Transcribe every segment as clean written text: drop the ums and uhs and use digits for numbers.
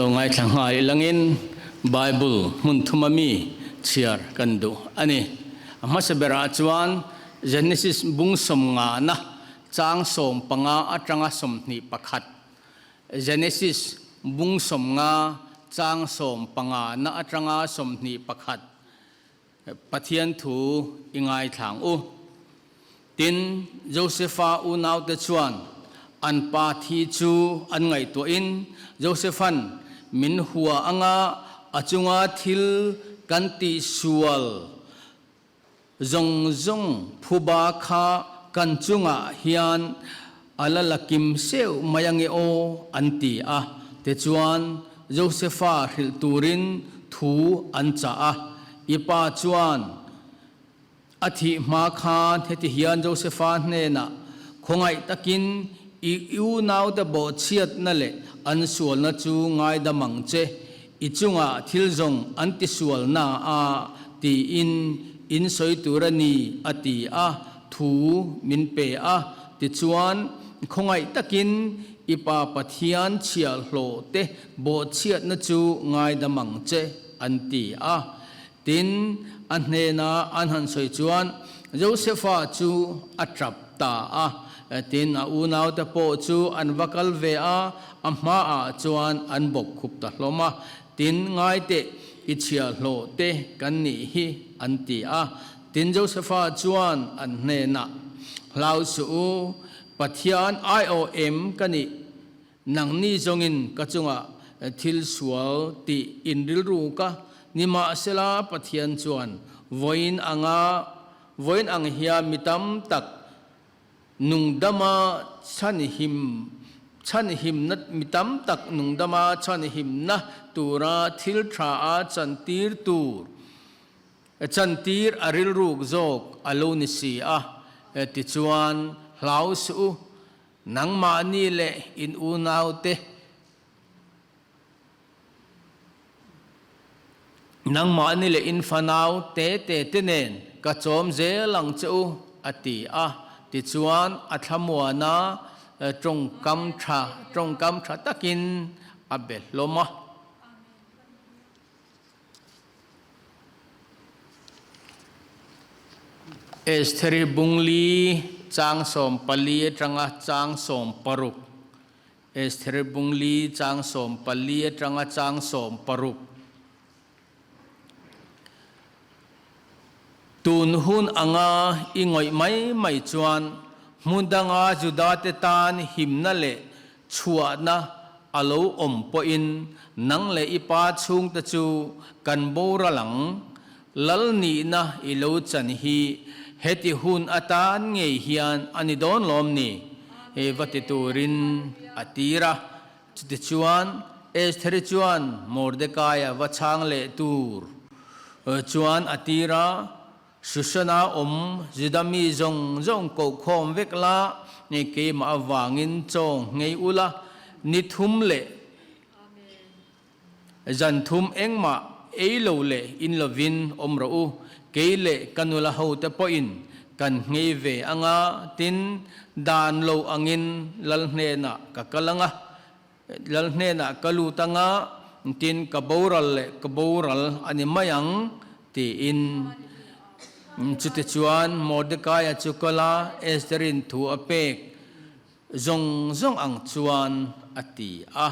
Lo ngaithla nghal ilangin Bible hmun thuma mi chhiar kan duh a ni. A hmasa berah chuan Genesis bung sawmngana chang 15 atanga 21. Genesis bung 50 chang 15 na atanga 21. Pathian thu i ngaithlang u. Tin, Josefa unaute chuan an pa thi chu an ngaihtuahin Josefan min hua anga a chunga thil kan tihsual zawng zawng phuba kha kan chungah hian a la la kim seuh mai ange aw an ti a. Tichuan, Josefa hrilh turin thu an chah a. I pa chuan a thih hma khan heti hian Josefa hnenah, Khawngaih takin i unaute bawhchhiatna leh an sualna chu ngaidam ang che, i chungah thil zawng an tisualna a tiin in sawi tur a ni, a ti a. Thu min pe a, tichuan khawngaih takin i Pa Pathian chhiahhlawh te bawhchhiatna chu ngaidam ang che, an ti a. Tin, a hnena an han sawi chuan Josefa chu a tap ta a. Tin, a unaute pawh chu an va kal ve a, a hmaah chuan an bawk khup ta hlawm a. Tin, ngai teh, i chhiahhlawh te kan nih hi, an ti a. Tin, Josefa chuan an hnenah, Hlau suh u, Pathian aiawh em ka nih? Nangni zawngin ka chungah thil sual tih in rilru ka nimahsela Pathian chuan vawiin anga vawiin ang hian mi tam tak nungdama chhanhim chhanhimna mi tam tak nungdama chhanhimna tura thil tha a chantir tur Chantir a rilruk zawk a lo ni si a, tichuan hlau suh u, nangmahni leh in unaute, nangmahni leh in fanau te te te nen ka chawm zel ang che u, a ti a. Tichuan a thlamuana tawngkam tha tawngkam tha takin a be hlawm a. Estheri bungli chang 14 atanga chang 16. Estheri bungli chang 14 atanga chang 16. Tun hun anga i ngawih mai mai chuan hmun danga Judate tan himna leh chhuahna a lo awm pawhin nang leh i pa chhungte chu kan boral ang. Lal nihna i lo chan hi heti hun atan ngei hian a ni dawn lawm ni? Va ti turin a tir a. Chutichuan, Estheri chuan Mordekaia va chhang leh tur chuan a tir a. Susana awm Juda mi zawng zawng kohkhawm vek la, keimah avangin chaw ngei ula, ni thum leh zan thum engmah ei lo leh in lovin awm rawh u, kei leh ka nula hote pawhin kan nghei ve anga, tin, dan lo angin lal hnenah ka kal anga, lal hnenah ka lut anga, tin ka boral leh ka boral a ni mai ang, tiin. Chutichuan Mordekaia chu kal a, Estherin thu a pek zawng zawng ang chuan a ti a.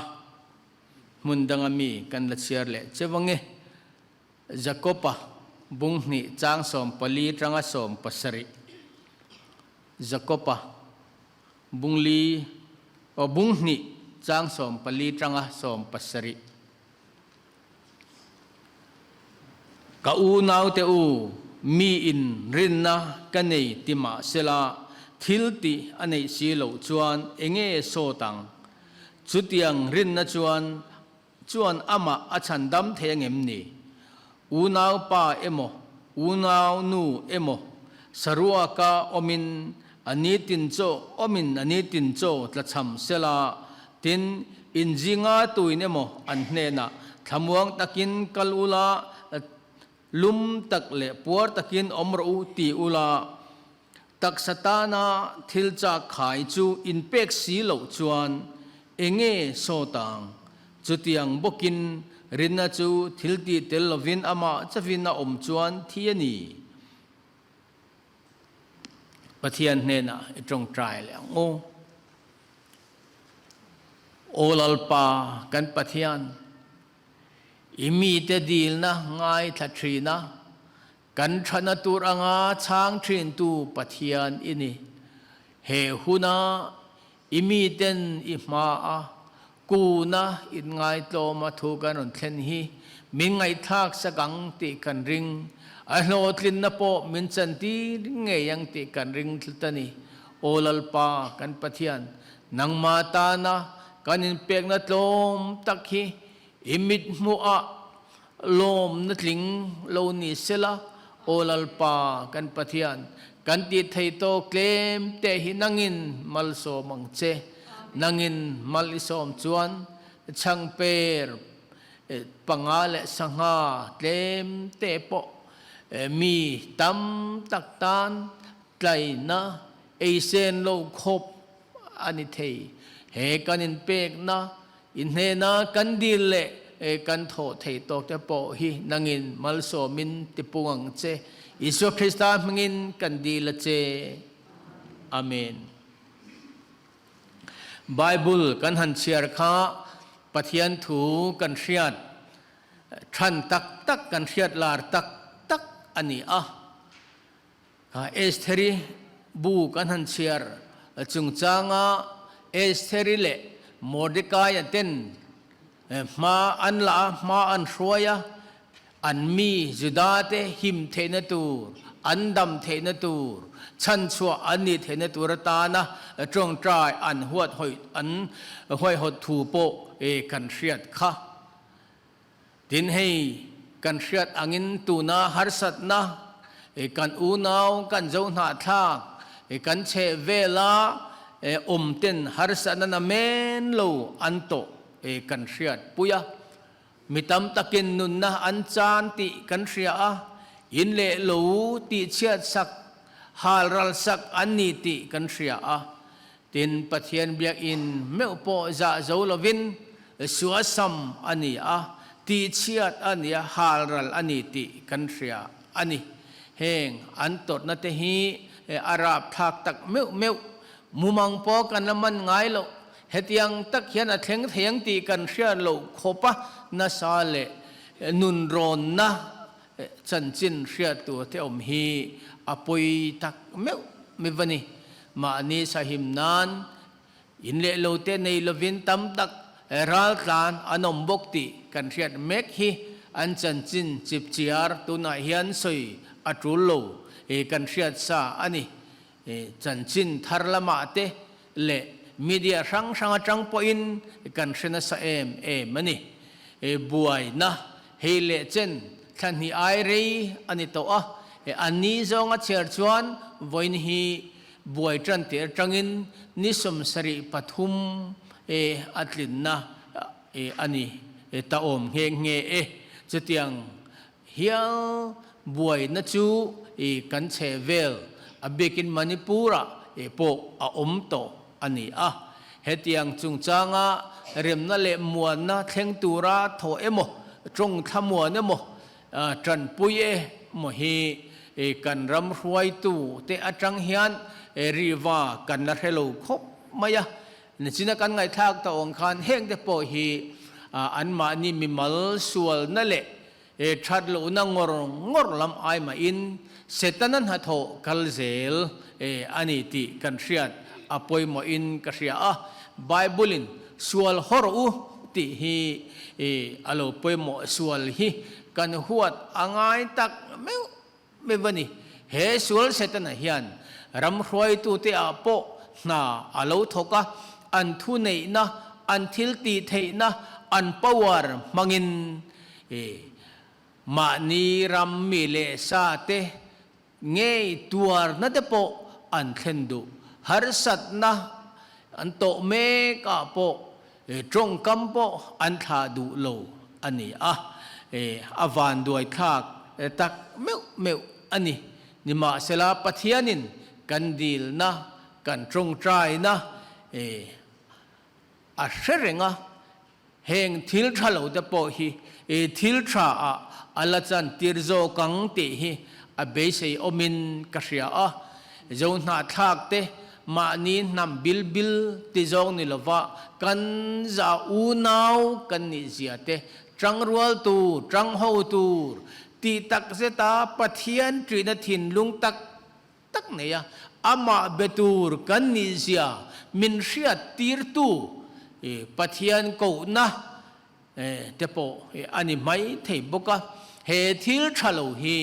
Hmun danga mi kan la chhiar leh che vange. Jakoba bung hnih chang 14 tanga 17. Jakoba bung li aw bung hnih chang 14 tanga 17. Ka unaute u, mi in rinna ka nei ti mah sela, thil tih a neih si loh chuan enge sawt ang? Chutiang rinna chuan chuan amah a chhan dam thei angem ni? Unau pa emaw, unau nu emaw, saruaka awmin a nitin chaw awmin a nitin chaw tlachham sela, tin, inzinga tuin emaw an hnenah thlamuang takin kal ula, lum tak leh puar takin awm rawh u ti ula, taksa tana thil chak khai chu inpek si loh chuan enge sawt ang? Chutiang bawkin rinna chu thiltih tel lovin amah chauhin a awm chuan thi a ni. Pathian hnenah i tawngtai leh ang u. Aw Lalpa kan Pathian, i mite dilna ngaithla thin a, Kan thana tur anga chhang thintu Pathian i ni. He huna i miten i hmaa kuna inngaitlawma thu kan rawn thlen hi min ngaihthlak sak ang tih kan ring. A hlawhtlinna pawh min chantir ngei ang tih kan ring tlat a ni. Aw Lalpa kan Pathian, nangmah tana kan inpekna tlawm tak hi i mithmuhah Lawmna tling lo ni sela, Aw Lalpa kan Pathian, kan tih thei tawk tlem te hi nangin malsawm ang che. Nangin mal i sawm chuan chhangper panga leh sangha tlem te pawh mi tam tak tan tlaina eisen lo khawp a ni thei. He kan inpekna I hnena kan dil leh kan thawh thei tawk te pawh hi nangin malsawmin tipung ang che. Isua Krista hmingin kan dil a che. Amen. Bible kan han chhiar kha Pathian thu kan hriat than tak tak kan hriat lar tak tak a ni a. Estheri bu kan han chhiar chungchanga Estheri leh Mordekaia ten hma an la a, hma an hruai a, an mi Judate him theihna tur, an dam theihna tur, chhanchhuah an nih theihna tur atana tawngtai an huat hawi an huaihawt thu pawh kan hriat kha. Tin, hei kan hriat angin tuna harsatna kan unau kan zo hnahthlak kan chheh vela awm ten harsatna na men lo an tawh kan hriat pui a. Mi tam takin nunna an chan tih kan hria a, in leh lo tihchhiat sak, halral sak an ni tih kan hria a. Tin, Pathian biakinn meuh pawh zah zo lovin suasam a ni a, tihchhiat a ni a, halral a ni tih kan hria a ni. Heng an tawrhna te hi a rapthlak tak meuh meuh, mumang pawh kan la man ngai loh. Hetiang tak hian a thleng thei ang tih kan hriat loh khawpa nasa leh nunrawnna Chanchin hriat tur te awm hi a pawi tak meuh meuh a ni. Mahni sahim nan in leh lo te nei lovin tam tak raltlan an awm bawk tih kan hriat mek hi an chanchin chipchiar tunah hian sawi a tul lo kan hriat sa a ni. Chanchin thar lamah te leh media hrang hrang atang pawhin kan hre nasa em em a ni. Buaina hei leh chen thla hnih ai rei a ni tawh a, a ni zawnga chhiar chuan vawiin hi buai tan tih atangin ni 73 a tlinna a ni ta awm nghe nghe e. Chutiang Hial buaina chu i kan chhe vel, a bikin Manipur-ah pawh a awm tawh a ni a. Hetiang chungchanga remna leh muanna thleng tura thawh emaw, tawng thlamuan emaw, tanpui emaw hi kan ram hruaitu te atang hian riva kan la hre lo khawp mai a. Nichina kan ngaihthlak tawh ang khan hengte pawh hi anmahni mimal sualna leh that lohna ngawr ngawr lam ai mahin Setana hnathawh kal zel a ni tih kan hriat a pawimawhin ka hria a. Bible-in sual haw rawh u tih hi a lo pawimawh sual hi kan huat a ngai tak meuh meuh a ni. He sual Setana hian ram hruaitute ah pawh hna a lo thawk a, an thuneihna, an thil tih theihna, an power hmangin mahni ram mi leh sa te ngei tuarna te pawh an thlen duh. Harsatna an tawh mek ah pawh tawngkam pawh an thlah duh lo a ni a, a vanduai thlak tak meuh meuh a ni. Nimahsela Pathianin kan dilna, kan tawngtaina a hre reng a. Heng thil tha lo te pawh hi thil tha ah a la chan tir zawk ang tih hi a beisei awmin ka hria a. Zohnahthlak te mahni hnam bil bil ti zawng ni lova kan za unau kan nih zia te tangrual tur, tangho tur tih tak zeta Pathian ṭihna thinlung tak tak nei a, amah be tur kan nihzia min hriat tirtu Pathian kohna te pawh a ni mai thei bawk a. He thil tha lo hi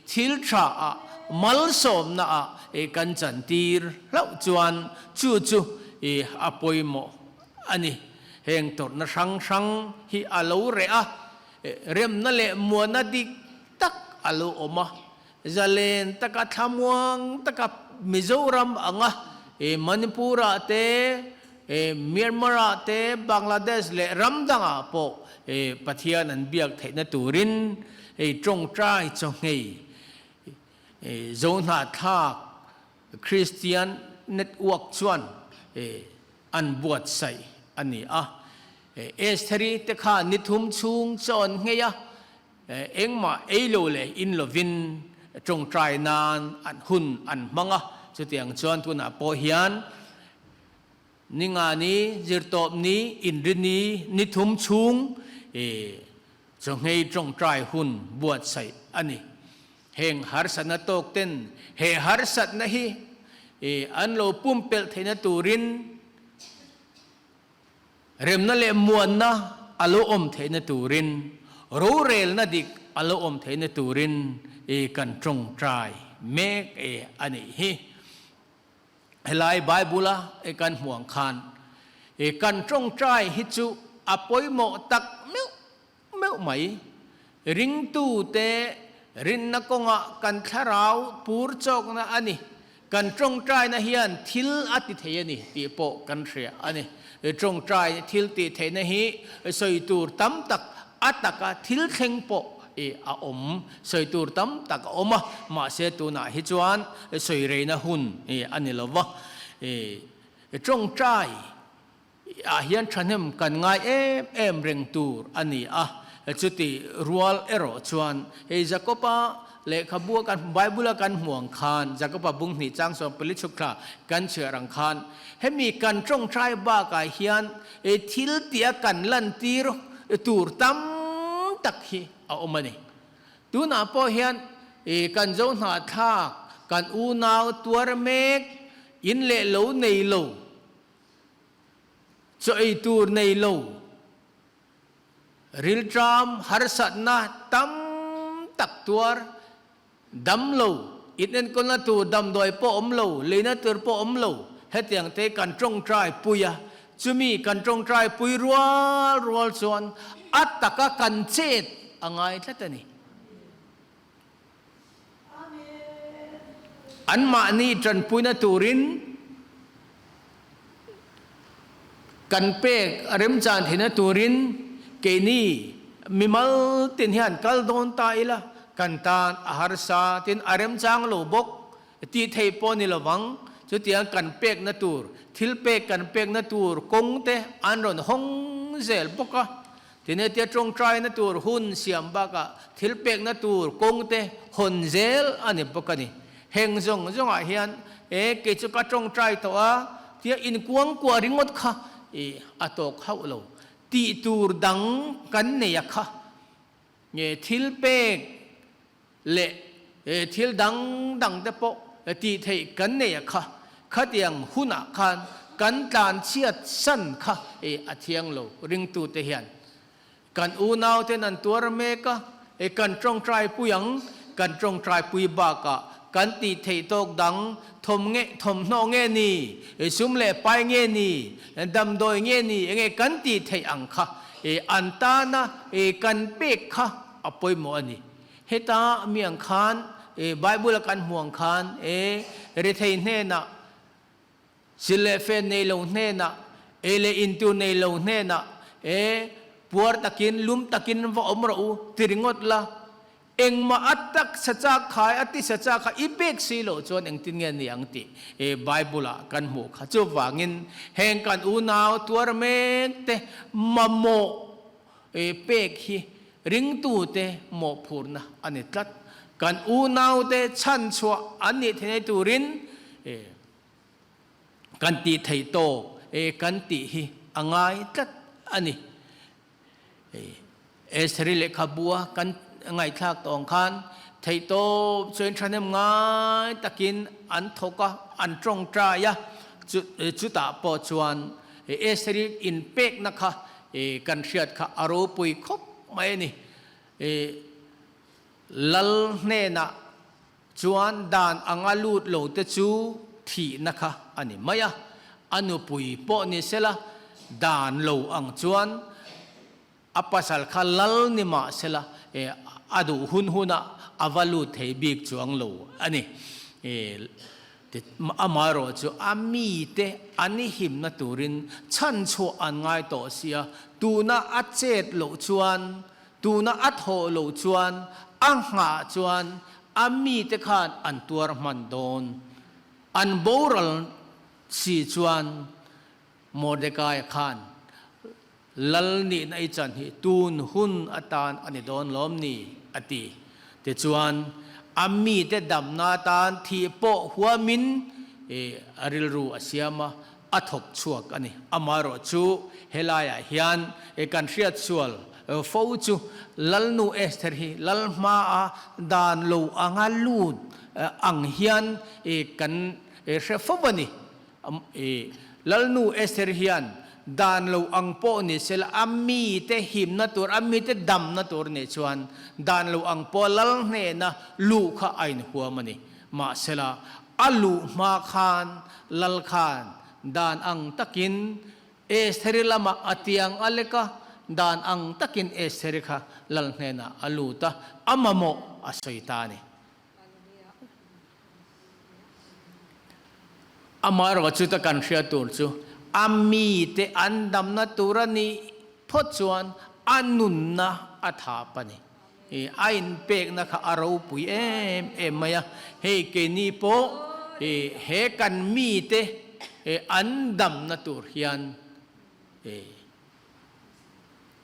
thil tha ah malsawmna ah kan chantir hlauh chuan chu chu a pawimawh a ni. Heng tawrhna hrang hrang hi a lo reh a, remna leh muana dik tak a lo awm a. Zalen taka thlamuang taka Mizoram anga Manipur-ah te, Myanmar-ah te, Bangladesh leh ram dangah pawh Pathian an biak theihna turin hei tawngtai chawhngei Zohnahthlak Christian Network chuan an buatsaih a ni a. Estheri te kha nithum chhung chaw an nghei a, Engmah ei lo leh in lovin tawngtai nan an hun an hmang a, chutiang chuan tunah pawh hian Ningani, Zirtawpni, Inrini, Nithum chhung chawhngei tawngtai hun buatsaih a ni. Heng harsatna tawk ten he harsatna hi an lo pumpelh theihna turin Remna leh muanna a lo awm theihna turin, rorelna dik a lo awm theihna turin i kan tawngtai mek e a nih hi. Helai Bible-a i kan hmuh ang khan i kan tawngtai hi chu a pawimawh tak meuh meuh mai. Ringtute rinna kawngah kan thlarau pur chawkna a ni. Kan tawngtaina hian thil a ti thei a ni tih pawh kan hria a ni. Tawngtai thil tih theihna hi sawi tur tam tak a taka thil thleng pawh a awm. Sawi tur tam tak a awm a, mahse tunah hi chuan sawi reina hun a ni lo va. Tawngtai Ah hian thahnem kan ngai em em reng tur a ni a, chuti rual erawh chuan hei Jakoba lehkhabu a kan Bible a kan hmu ang khan Jakoba bung hnih chang sawm pali chhuk thla kan chhiar ang khan hemi kan tawngtai bakah hian thil tia kan lantir tur tam tak hi a awm a ni. Tunah pawh hian kan zo hnahthlak kan unau tuar mek in leh lo nei lo Chaw ei tur nei lo, rilṭam harsatna tam tak tuar, dam lo, inenkawlna tur damdawi pawh awm lo, leina tur pawh awm lo, hetiang te kan ṭawngṭai pui a, chumi kan ṭawngṭai pui rual rual chuan a taka kan chet a ngai tlat a ni. Anmahni tanpuina turin kan pek a remchan theihna turin keini mimal tin hian kal dawn ta ila kan tan a harsa tin a remchang lo bawk tih theih pawh ni lovang. Chutiang kan pekna tur thil pek kan pekna tur kawng te an rawn hawng zel bawk a. Tinetia tawngtaina tur hun siam bakah thil pekna tur kawng te hawn zel a ni bawk a ni. Heng zawng zawngah hian e kei chu ka tawngtai tawh a tia inkuangkuah ringawt kha i a tawk hauh lo. Tih tur dang kan nei a kha nge thil pek leh thil dang dang te pawh tih theih kan nei a kha, khatiang hunah khan kan tlan chhiat san kha a thiang lo ringtute hian kan unauten an tuar mek a, kan tawngtai pui ang, kan tawngtai pui bakah kan tih theih tawk dang thawm nge thawmhnaw nge ni, sum leh pai nge ni, damdawi nge ni enge kan tih theih ang kha an tana kan pek kha a pawimawh a ni. Heta mi ang khan Bible a kan hmu ang khan e rethei hnenah, sil leh fen nei lo hnenah, ei leh in tur nei lo hnenah e puar takin lum takin va awm rawh u ti ringawt la, engmah a taksa chak khai a tisa chak kha i pek si loh chuan engtin nge ni ang tih e Bible ah kan hmuh kha. Chuvangin heng kan unau tuar mek te mamawh. pek hi ringtute mawhphurhna a ni tlat. Kan unaute chhanchhuah an nih theih turin kan tih theih tawk kan tih hi a ngai tlat a ni. Estheri lehkhabua kan ngaihthlak tawng khan theihtawp chuan thahnem ngai takin an thawk a, an tawngtai a, chutah pawh chuan Estheri inpekna kha kan hriat kha a ropui khawp mai a ni. Lal hnenah chuan dan anga lut lo te chu thihna kha a ni mai a, a nupui pawh ni sela dan lo ang chuan a pasal kha lal ni mah sela a duh hun hunah a va lut thei bik chuang lo a ni. Amaherawh chu a mite an himna turin chhanchhuah an ngai tawh sia, tuna a chet loh chuan Tuna a thawh loh chuan a nghah chuan a mite khan an tuar hman dawn. An boral si chuan Mordekaia khan lal nihna i chan hi tun hun atan a ni dawn lawm ni? a ti. Tichuan a mite damna atan thih pawh huamin a rilru a siam a, a thawk chhuak a ni. Amaherawhchu helaiah hian kan hriat sual fo chu Lalnu Esther hi Lal hmaa dan lo anga lut ang hian kan hre fo a ni. Lalnu Esther hian dan lo ang pawh ni sela a mite himna tur, a mite damna tur nih chuan dan lo ang pawh Lal hnena luh kha a inhuam a ni. Mahsela, a luh hma khan Lal khan dan ang takin Estheri lamah a tiang a lek a, dan ang takin Estheri kha Lal hnenah a lut a, a mamawh a sawi ta a ni. Amaherawh chuta kan hriat tur chu a mite an damna tur a nih phawt chuan a nunna a thap a ni. A inpekna kha a ropui em em mai a, hei keini pawh he kan mite an damna tur hian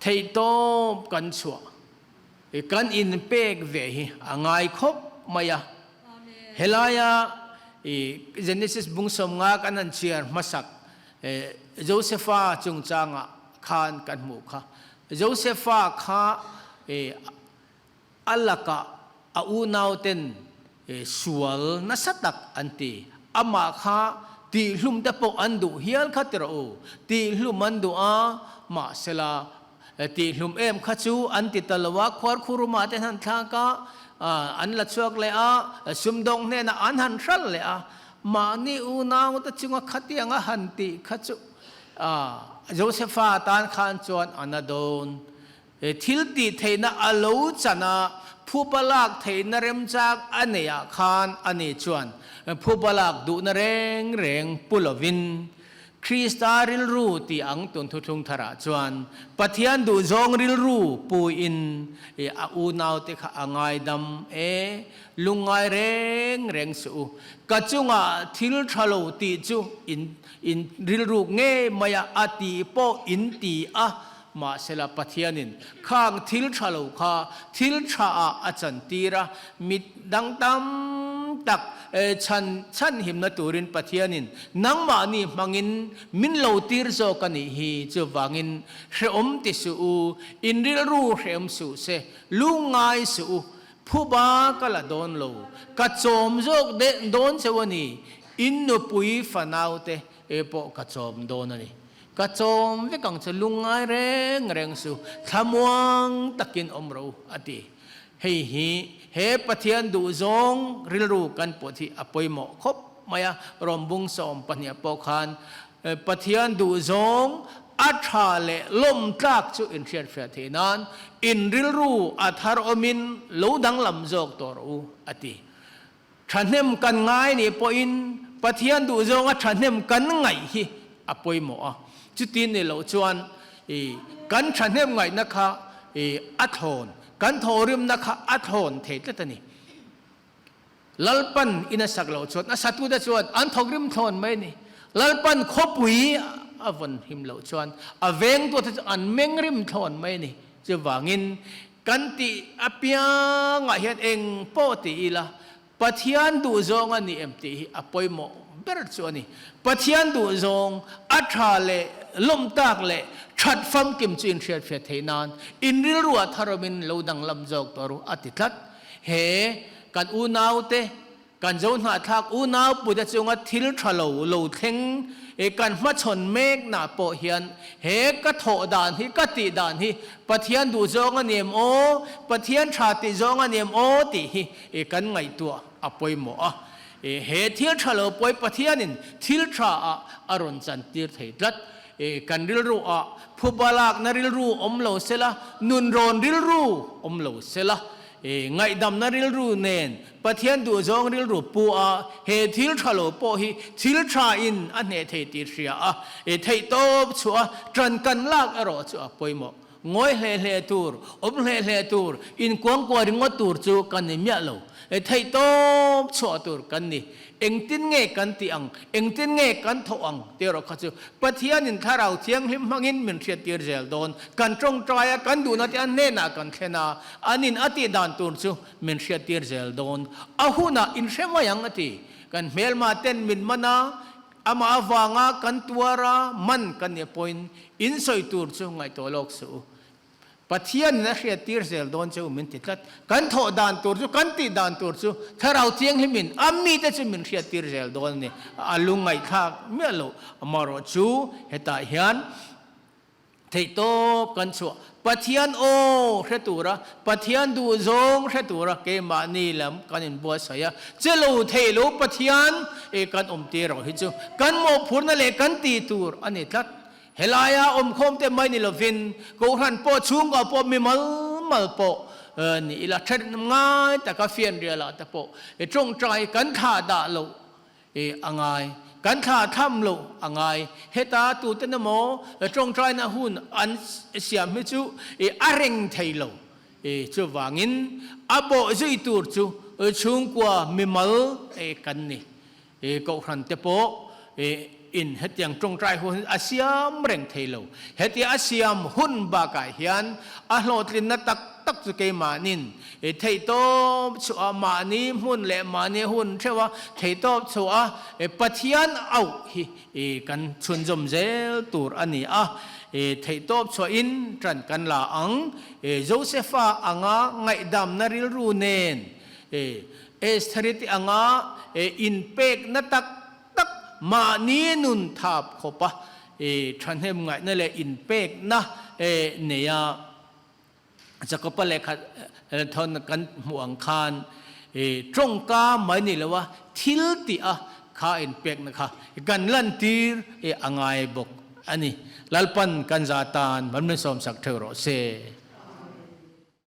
theihtawp kan chhuah, kan inpek ve hi a ngai khawp mai a. Helaia Genesis bung 50 kan han chhiar hmasak Josepha chungchangah khan kan hmuh kha. Josepha kha a lakah a unauten sual nasa tak an ti. Amah kha tihhlum te pawh an duh hial kha ti rawh u. Tihhlum an duh a, mahsela tihhlum em kha chu an ti ta lo a, khuarkhurumah te an han thlak a, an la chhuak leh a, sumdawng hnenah an han hral leh a. Mahni unaute chunga khatianga han tih kha chu Josepha tan khan chuan a na dawn. Thil tih theihna a lo chan a, phuba lak theihna remchang a neih ah khan ani chuan phuba lak duhna reng reng pu lovin Krista rilru tih ang tun thuthlung tharah chuan Pathian duhzawng rilru puin a unaute kha a ngaidam e, lungngai reng reng suh u. Ka chungah thil tha lo tih chu in In rilruk ngei mai a, a tih pawh in ti a, mahsela Pathianin khang thil tha lo kha thil tha ah a chantir a, mit dang tam tak chhan chhanhimna turin Pathianin nangmahni hmangin min lo tir zawk a nih hi, chuvangin hrehawm ti suh u, in rilru hrehawm suh se, lungngai suh u, phuba ka la dawn lo, ka chawm zawk dawn cheu a ni, In nupui fanaute e pawh ka chawm dawn a ni. Ka chawm vek ang che, lungngai reng reng su, thlamuang takin awm rawh u, a ti. Hei hi he Pathian duhzawng rilru kan pawt hi a pawimawh khawp mai a, Rawmbung 12 pawh khan Pathian duhzawng a tha leh lawm tlak chu inhriatfiah theih nan in rilru a thar awmin lo danglam zawk tawh rawh u, a ti. Thahnem kan ngai nih pawhin Pathian duhzawnga thahnem kan ngaih hi a pawimawh a. Chuti ni loh chuan i kan thahnem ngaihna kha i a thlawn, kan thawhrimna kha a thlawn thei tlat a ni. Lalpan in a sak loh chuan a satute chuan an thawkrim thlawn mai a ni. Lalpan khawpui a vawn him loh chuan a vengtute chu an mengrim thlawn mai a ni. Chuvangin, kan tih apiangah hian eng pawh ti ila, Pathian duhzawng a ni em tih hi a pawimawh ber chu a ni. Pathian duhzawng a tha leh lawm tak leh that famkim chu inhriatfiah theih nan in rilruah tharawmin lo danglam zawk tawh ru a ti tlat. He kan unaute, kan zohnahthlak unau pute chunga thil tha lo lo thleng kan hmachhawn meknah pawh hian he ka thawh dan hi, ka tih dan hi Pathian duhzawng a ni em aw, Pathian tha tih zawng a ni em aw tih hi I kan ngaihtuah a pawimawh a, I he thil tha lo pawi Pathianin thil tha ah a rawn chantir thei tlat. I kan rilru ah phuba lakna rilru awm lo sela, nunrawn rilru awm lo sela, I ngaihdamna rilru nen Pathian duhzawng rilru pu a, he thil tha lo pawh hi thil tha in a hneh thei tih hria a, I theihtawp chhuah a tan kan lak erawh chu a pawimawh. Ngawi hle hle tur, awm hle hle tur, inkuangkuah ringawt tur chu kan ni miah lo. Theihtawp chhuah tur kan ni. Engtin nge kan tih ang, engtin nge kan thawh ang tih erawh kha chu Pathianin Thlarau Thianghlim hmangin min hriattir zel dawn. Kan tawngtai a, kan duhna te a hnenah kan thlen a, anin a tih dan tur chu min hriattir zel dawn. A hunah inhre mai ang a ti. Kan hmelma ten min man a, Amah avanga kan tuar a, man kan nih pawhin in sawi tur chu ngaihtuah lawk suh u. Pathianin a hriattir zel dawn che u min ti tlat. Kan thawh dan tur chu, kan tih dan tur chu Thlarau Thianghlimin a mite chu min hriattir zel dawn a ni. A lungngaihthlak miah loh. Amaherawh chu hetah hian Theihtawp kan chhuah. Pathian aw hre tura, Pathian duhzawng hre tura keimahni lam kan inbuatsaih a, che lo thei lo Pathian e kan awm tir rawh hi chu kan mawhphurna leh kan tih tur a ni tlat. Helaia awmkhawm te mai ni lovin Kohhran pawh chhungkua pawh mi mal mal pawh ni ila then ngai taka fianrialah te pawh i tawngtai kan thlah dah loh E a ngai. Kan thla tham lo a ngai. Heta tuten emaw tawngtaina hun an siam hi chu e a reng thei lo. E chuvangin a bawh zui tur chu chhungkua mimal e kan ni. E kohhran te pawh e in hetiang tawngtai hun a siam reng thei lo. Hetia a siam hun bakah hian a hlawhtlinna tak tak chu keimahnin I theihtawp chhuah a, mahni hmun leh mahni hun theuh a theihtawp chhuah a, Pathian auh hi kan chhunzawm zel tur a ni a. Theihtawp chhuahin ṭan kan la ang. Josefa anga ngaihdamna rilru nen, Estheri te anga inpekna tak tak mahni nun thap khawpa ṭhahnem ngaihna leh inpekna neia Jakoba lehkha thawn kan hmuh ang khan tawngka mai ni lo a, thil tih a kha inpekna kha kan lantir a ngai bawk a ni. Lalpan kan za tan van min sawmsak theuh rawh se.